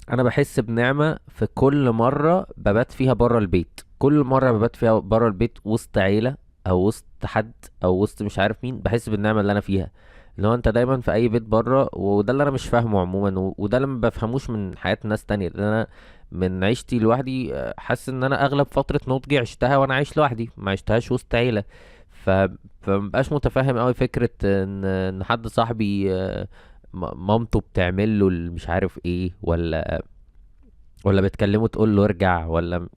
أنا بحس بنعمة في كل مرة ببات فيها برا البيت. كل مرة ببات فيها برا البيت وسط عيلة أو وسط حد أو وسط مش عارف مين، بحس بالنعمة اللي أنا فيها، اللي هو أنت دايما في أي بيت برا. وده اللي أنا مش فاهمه عموما، وده اللي ما بفهموش من حياة ناس تانية، لأن أنا من عيشتي لوحدي، حاسس إن أنا أغلب فترة نضجي عشتها وأنا عايش لوحدي، ما عشتهاش وسط عيلة. فمبقاش متفهم قوي فكرة إن حد صاحبي، مامته بتعمل له مش عارف إيه، ولا بتكلمه تقول له ارجع، ولا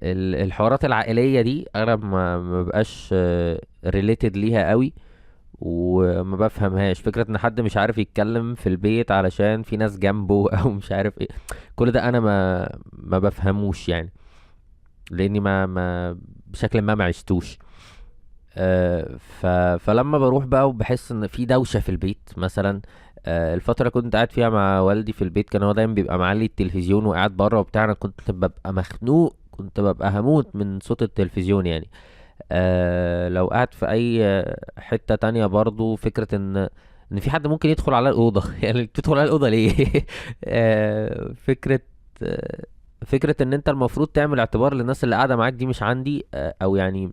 الحوارات العائلية دي أنا ما بقاش ريليتد ليها قوي وما بفهمهاش. فكرة ان حد مش عارف يتكلم في البيت علشان في ناس جنبه او مش عارف ايه، كل ده انا ما بفهموش يعني، لاني ما بشكل ما عشتوش. فلما بروح بقى وبحس ان في دوشة في البيت مثلا، الفترة اللي كنت قاعد فيها مع والدي في البيت كان هو دايما بيبقى معلي التلفزيون وقاعد بره وبتاع، انا كنت ببقى مخنوق، كنت ببقى هموت من صوت التلفزيون يعني. لو قاعد في اي حتة تانية برضو فكرة ان في حد ممكن يدخل على الأوضة يعني بتدخل على الأوضة ليه؟ فكرة ان انت المفروض تعمل اعتبار للناس اللي قاعدة معاك دي مش عندي، او يعني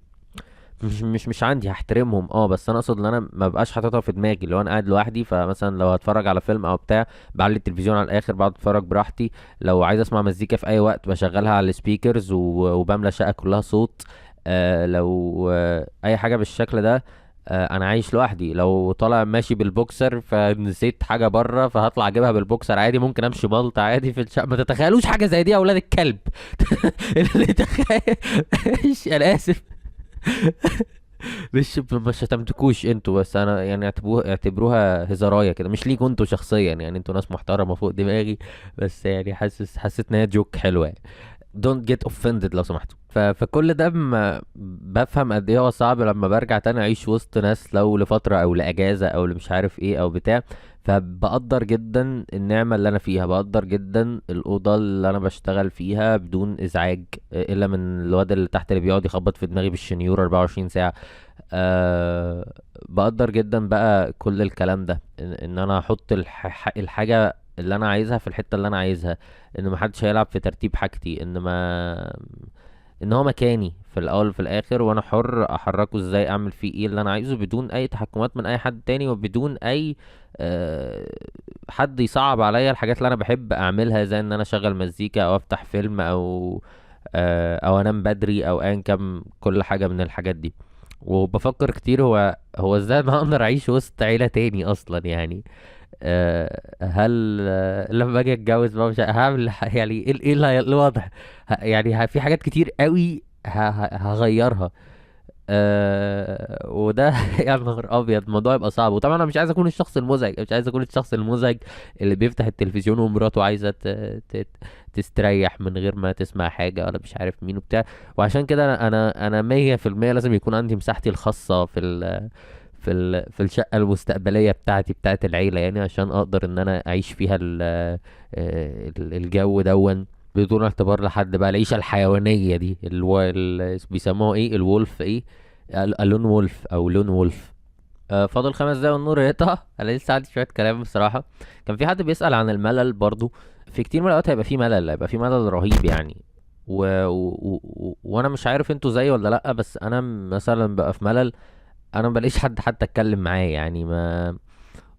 مش عندي، هحترمهم بس انا اقصد ان انا ما بقاش حاططها في دماغي. لو انا قاعد لوحدي فمثلا لو هتفرج على فيلم او بتاع بعلي التلفزيون على الاخر، بقعد اتفرج براحتي. لو عايز اسمع مزيكا في اي وقت بشغلها على ال speakers وبملى الشقة كلها صوت. لو اي حاجة بالشكل ده، انا عايش لوحدي. لو طالع ماشي بالبوكسر فنسيت حاجة بره فهطلع اجيبها بالبوكسر عادي، ممكن امشي بلط عادي في الشقة. ما تتخيلوش حاجة زي دي يا اولاد الكلب. اللي تخيل، انا اسف، مش شتمتكوش انتوا، بس انا يعني اعتبروها هزارايه كده، مش ليكوا انتوا شخصيا يعني، انتوا ناس محترمه فوق دماغي، بس يعني حسيت ان هي جوك حلوة يعني. Don't get offended لو سمحتوا. فكل ده ما بفهم قد ايه هو صعب لما برجع تاني اعيش وسط ناس لو لفترة او لاجازه او لمش عارف ايه او بتاع. فبقدر جدا النعمة اللي انا فيها، بقدر جدا الاوضة اللي انا بشتغل فيها بدون ازعاج الا من الواد اللي تحت اللي بيقعد يخبط في دماغي بالشنيور 24 ساعة. بقدر جدا بقى كل الكلام ده، ان انا احط الحاجة اللي انا عايزها في الحتة اللي انا عايزها، ان ما حدش هيلعب في ترتيب حاجتي، ان هو مكاني في الاول وفي الاخر، وانا حر احركه ازاي، اعمل فيه ايه اللي انا عايزه بدون اي تحكمات من اي حد تاني، وبدون اي حد يصعب عليا الحاجات اللي انا بحب اعملها، زي ان انا اشغل مزيكا او افتح فيلم او انام بدري او ايا كان، كل حاجة من الحاجات دي. وبفكر كتير هو ازاي انا اقدر اعيش وسط عيلة تاني اصلا يعني. هل لما اجي اتجوز بقى مش هعمل يعني ايه الوضع؟ يعني في حاجات كتير قوي هغيرها. وده يا نهار ابيض، الموضوع يبقى صعب. وطبعا انا مش عايز اكون الشخص المزعج، مش عايز اكون الشخص المزعج اللي بيفتح التلفزيون ومراته عايزه تستريح من غير ما تسمع حاجة ولا مش عارف مين وبتاع. وعشان كده انا 100% لازم يكون عندي مساحتي الخاصة في الشقة المستقبلية بتاعتي بتاعت العيلة، يعني عشان اقدر ان انا اعيش فيها الجو دون بدون اعتبار لحد بقى. العيشة الحيوانية دي اللي هو بيسموها ايه، ال wolf ايه، ال lone wolf او lone wolf. فاضل 5 دقايق والنور يقطع. انا لسه عندي شوية كلام بصراحة. كان في حد بيسأل عن الملل برضو. في كتير من الاوقات هيبقى في ملل، هيبقى في ملل رهيب يعني. وانا مش عارف انتوا زيي ولا لا، بس انا مثلا بقى في ملل، انا ما بلاقيش حد حتى اتكلم معاه يعني.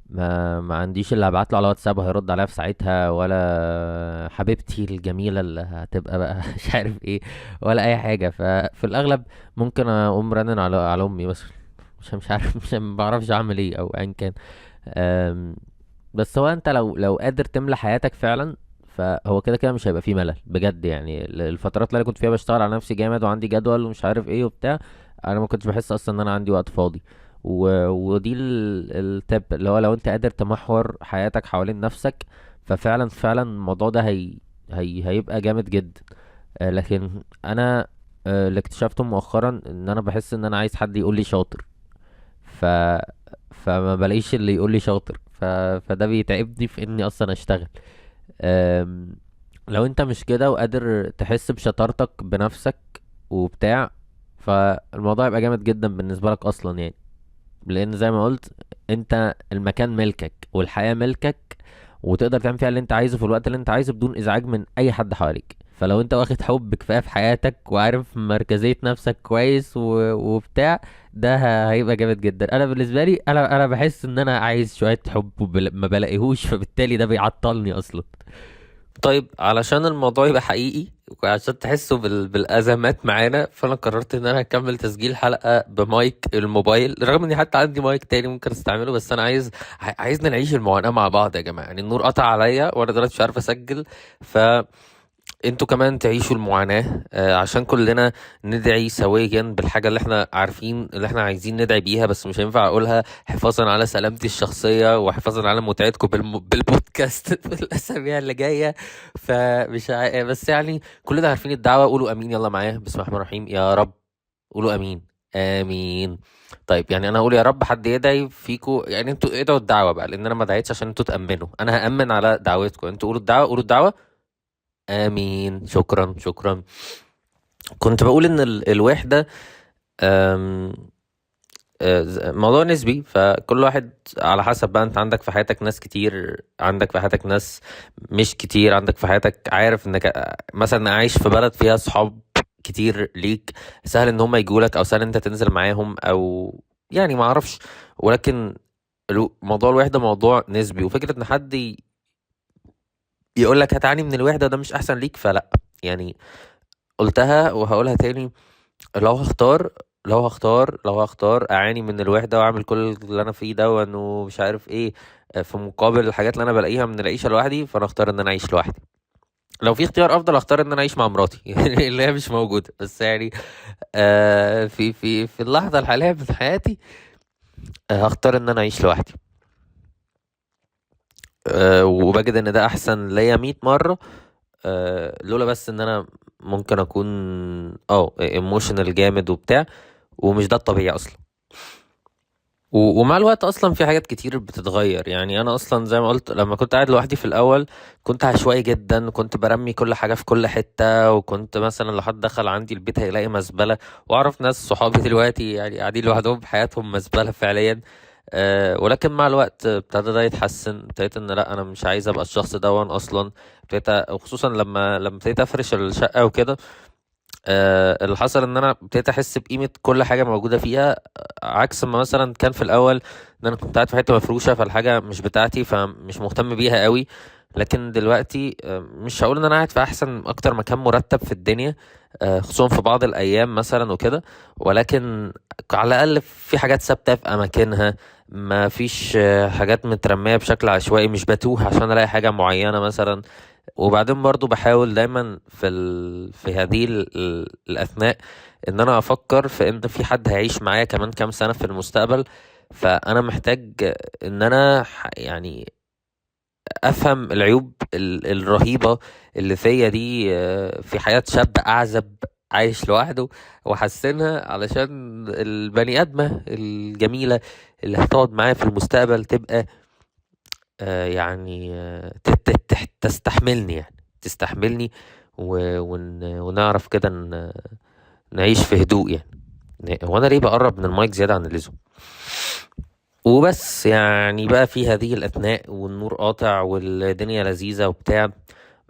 ما عنديش اللي هبعت له على واتساب وهيرد عليا في ساعتها، ولا حبيبتي الجميلة اللي هتبقى بقى مش عارف ايه ولا اي حاجة. ففي الاغلب ممكن اقوم رنن على امي مثلا، مش عارف، مش ما بعرفش اعمل ايه او ايا كان. بس هو انت لو قادر تملى حياتك فعلا، فهو كده كده مش هيبقى فيه ملل بجد يعني. الفترات اللي انا كنت فيها بشتغل على نفسي جامد وعندي جدول ومش عارف ايه وبتاع، انا ما كنتش بحس اصلا ان انا عندي وقت فاضي. ودي التب اللي هو لو انت قادر تمحور حياتك حوالين نفسك، ففعلا فعلا الموضوع ده هيبقى جامد جدا. لكن انا، اللي اكتشفته مؤخرا ان انا بحس ان انا عايز حد يقول لي شاطر، فما بلاقيش اللي يقول لي شاطر، فده بيتعبني في اني اصلا اشتغل. لو انت مش كده وقادر تحس بشطارتك بنفسك وبتاع، فالموضوع يبقى جامد جدا بالنسبة لك اصلا يعني. لان زي ما قلت، انت المكان ملكك والحياة ملكك، وتقدر تعمل فيها اللي انت عايزه في الوقت اللي انت عايزه بدون ازعاج من اي حد حواليك. فلو انت واخد حب كفاية في حياتك وعارف مركزية نفسك كويس وبتاع، ده هيبقى جامد جدا. انا بالنسبة لي، انا بحس ان انا عايز شوية حب ما بلاقيهوش، فبالتالي ده بيعطلني اصلا. طيب علشان الموضوع يبقى حقيقي وعشان تحسوا بالأزمات معانا، فأنا قررت إن أنا هكمل تسجيل حلقة بمايك الموبايل، رغم إني حتى عندي مايك تاني ممكن استعمله، بس أنا عايزنا نعيش المعاناة مع بعض يا جماعة. النور قطع عليا وأنا دلوقتي مش عارف أسجل، ف انتوا كمان تعيشوا المعاناة، عشان كلنا ندعي سويا بالحاجة اللي احنا عارفين اللي احنا عايزين ندعي بيها، بس مش هينفع اقولها حفاظا على سلامتي الشخصية وحفاظا على متعتكم بالبودكاست في الاسابيع اللي جاية. فمش بس كلنا عارفين الدعوة، قولوا امين، يلا معايا، بسم الله الرحمن الرحيم، يا رب قولوا امين، امين. طيب انا هقول يا رب حد يدعي فيكو، انتوا ادعوا الدعوة بقى، لان انا ما دعيتش عشان انتوا تأمنوا، انا هأمن على دعوتكم، انتوا قولوا الدعوة، قولوا الدعوة، امين، شكرا شكرا. كنت بقول ان الوحدة، موضوع نسبي، فكل واحد على حسب بقى، انت عندك في حياتك ناس كتير، عندك في حياتك ناس مش كتير، عندك في حياتك عارف انك مثلا عايش في بلد فيها صحاب كتير ليك، سهل ان هم يجولك او سهل انت تنزل معاهم او ما اعرفش. ولكن موضوع الوحدة موضوع نسبي، وفكرة ان حد يقول لك هتعاني من الوحدة ده مش احسن ليك، فلا. قلتها وهقولها تاني، لو هختار اعاني من الوحدة واعمل كل اللي انا فيه ده وانه مش عارف ايه في مقابل الحاجات اللي انا بلاقيها من العيشة لوحدي، فانا اختار ان انا اعيش لوحدي. لو في اختيار افضل اختار ان انا اعيش مع مراتي اللي هي مش موجودة، بس في اللحظة الحالية من حياتي، هختار ان انا اعيش لوحدي. وبجد ان ده احسن ليا 100 مرة، لولا بس ان انا ممكن اكون emotional جامد وبتاع، ومش ده الطبيعي اصلا. ومع الوقت اصلا في حاجات كتير بتتغير. انا اصلا زي ما قلت لما كنت قاعد لوحدي في الاول كنت عشوائي جدا، كنت برمي كل حاجة في كل حتة، وكنت مثلا لو حد دخل عندي البيت هيلاقي مزبلة. واعرف ناس صحابي دلوقتي قاعدين لوحدهم بحياتهم مزبلة فعليا. ولكن مع الوقت ابتدى ده يتحسن، ابتديت ان لا انا مش عايز ابقى الشخص ده اصلا. وخصوصا لما ابتديت افرش الشقة وكده، اللي حصل ان انا ابتديت احس بقيمة كل حاجة موجودة فيها، عكس ما مثلا كان في الاول ان انا كنت قاعد في حتة مفروشة فالحاجة مش بتاعتي فمش مهتم بيها قوي. لكن دلوقتي مش هقول ان انا قاعد في احسن اكتر مكان مرتب في الدنيا، خصوصا في بعض الايام مثلا وكده، ولكن على الاقل في حاجات ثابتة في اماكنها، ما فيش حاجات مترميه بشكل عشوائي، مش بتوه عشان الاقي حاجة معينة مثلا. وبعدين برضو بحاول دايما في هذه الاثناء ان انا افكر في ان في حد هيعيش معايا كمان كام سنة في المستقبل، فانا محتاج ان انا يعني افهم العيوب الرهيبة اللي فيا دي، في حياة شاب اعزب عايش لوحده، واحسنها علشان البني ادمه الجميلة اللي هتقعد معايا في المستقبل تبقى يعني تستحملني، يعني تستحملني ونعرف كده نعيش في هدوء. يعني هو انا ليه بقرب من المايك زيادة عن اللزوم؟ وبس يعني بقى في هذه الاثناء والنور قاطع والدنيا لذيذة وبتاع،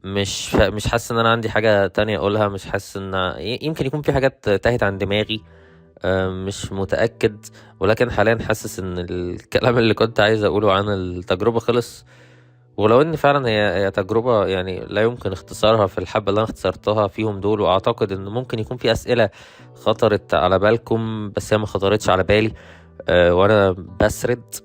مش حاسس ان انا عندي حاجة تانية اقولها، مش حاسس ان يمكن يكون في حاجات تاهت عن دماغي، مش متأكد، ولكن حاليا حاسس ان الكلام اللي كنت عايز اقوله عن التجربة خلص. ولو ان فعلا هي تجربة يعني لا يمكن اختصارها في الحبة اللي انا اختصرتها فيهم دول، واعتقد ان ممكن يكون في اسئلة خطرت على بالكم بس هي ما خطرتش على بالي وانا بسرد.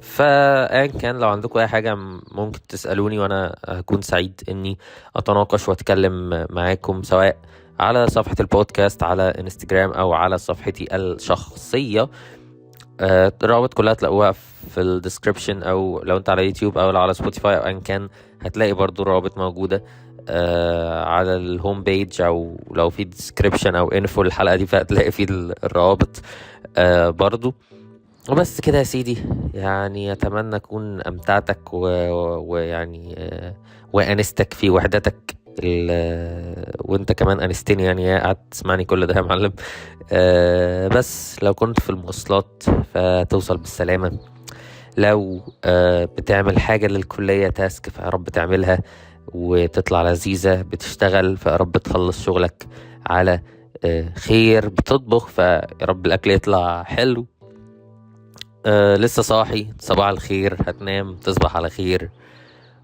فأيا كان لو عندكم اي حاجة ممكن تسألوني، وانا هكون سعيد اني اتناقش واتكلم معاكم، سواء على صفحة البودكاست على انستجرام او على صفحتي الشخصية. الروابط كلها تلاقوها في ال description، او لو انت على يوتيوب او لو على سبوتيفاي او ايا كان هتلاقي برضو الروابط موجودة على ال home page، او لو في description او info الحلقة دي فهتلاقي فيه الروابط برضو. وبس كده يا سيدي، يعني اتمنى اكون امتعتك ويعني وانستك في وحدتك وانت كمان انستني، يعني قعدت تسمعني كل ده يا معلم. بس لو كنت في المواصلات فتوصل بالسلامة، لو بتعمل حاجة للكلية task فيا رب تعملها وتطلع لذيذة، بتشتغل فيا رب تخلص شغلك على خير، بتطبخ فيا رب الأكل يطلع حلو، لسه صاحي صباح الخير، هتنام تصبح على خير،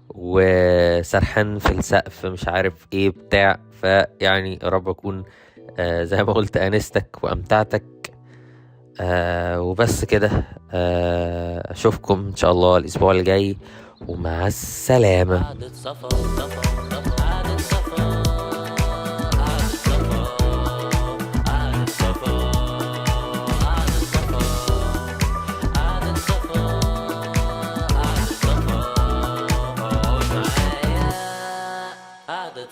وسرحان في السقف مش عارف ايه بتاع. فيعني يا رب اكون زي ما قلت انستك وامتعتك. وبس كده، اشوفكم ان شاء الله الاسبوع الجاي، ومع السلامة.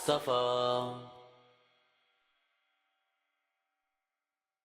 صفا.